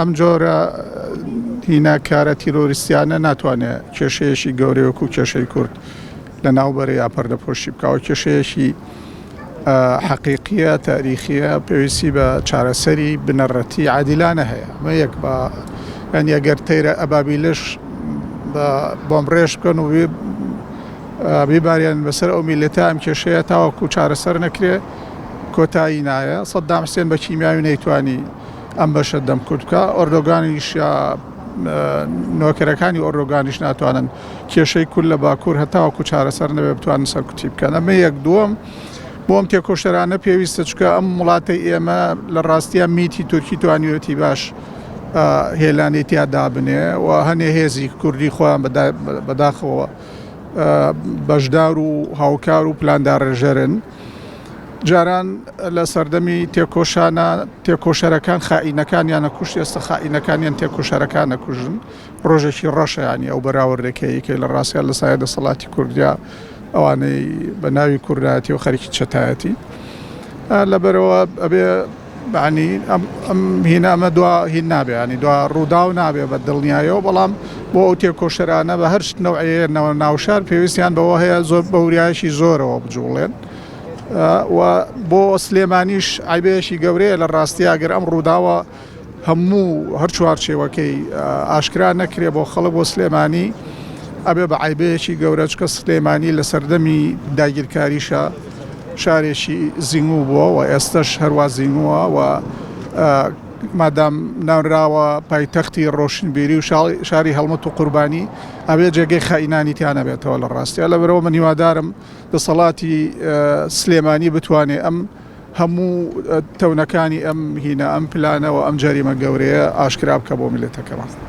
ئەم جۆرە هینا کارە تیرۆریستیانە ناتوانێ کێشەیەکی گەورەی وەکو کێشەی کورد لە ناو بەرێ یا پەردەپۆشی بکا و کێشەیەکی حەقیقیە تاریخیە پێویستی بە چارەسەری بنەڕەتی عادیلانە هەیە ئەمە یەک بە یانی ئەگەر تەیرە ئەبابیلش بە بۆمبڕێژ بکەن و بیباریان بەسەر ئەو میللەتە ئەم کێشەیە تاوەکو چارەسەر نەکرێ کۆتایی نایە سەدام حسێن بە کیمیاوی نەیتوانی ئەم بەشە دەمکوت بکا، ئۆردۆگانیش یا نۆکەرەکانی ئۆردۆگانیش ناتوانن کێشەی کورد لە باکوور هەتاوەکو چارەسەر نەبێ بتوانن سەرکوتی بکەن. ئەمە یەک. دووەم، بۆ ئەم تێکۆشەرانە پێویستە چونکە ئەم وڵاتەی ئێمە لە ڕاستیا میتی تورکی توانیوێتی باش هێلانەی تیا دابنێ و هەنێ هێزی کوردی خۆیان بەداخەوە بەشدار و هاوکار و پلانداڕێژەرن. جاران لە سەردەمی تێکۆشانە تێکۆشەرەکان خائینەکانیان ئەکوشت ئێستا خائینەکانیان تێکۆشەرەکان ئەکوژن ڕۆژێکی ڕەشە ینی ئەو بەراوردەکەی کە لە ڕاستیا لە سایە دەسەڵاتی کوردیا ئەوانەی بە ناوی کوردایەتی و خەریکی چەتایەتی لەبەرەوە ئەبێ ینی ئەم هینە ئەمە دوا هین نابێ ینی دوا ڕووداو نابێ بە دڵنیایەوە بەڵام بۆ ئەو تێکۆشەرانە بە هەر نەوعەیە ناوشار پێویستیان بەوە هەیە زۆر بە وریایەکی زۆرەوە بجوڵێن و بۆ سلێمانیش عیبەیەکی گەورەیە لە ڕاستیا گەر ئەم ڕووداوە هەموو هەر چوارچێوەکەی ئاشکرا نەکرێ بۆ خەڵک بۆ سلێمانی ئەبێ بە عیبەیەکی گەورە چکە سلێمانی لە سەردەمی داگیرکاریشە شارێکی زیینگو بووە و ئێستش هەروا زیینگووە و مادام ناونراوە پایتەختی ڕۆشنبیری و شاری هەڵمەت و قوربانی ئەبێ جێگەی خائینانی تیا نەبێتەوە لە ڕاستیا لەبەرەوە من هیوادارم دەسەڵاتی سلێمانی بتوانێ ئەم هەموو تەونەکانی ئەم هینە ئەم پلانەوە ئەم جەریمە گەورەیە ئاشکرا بکە بۆ میللەتەکەمان.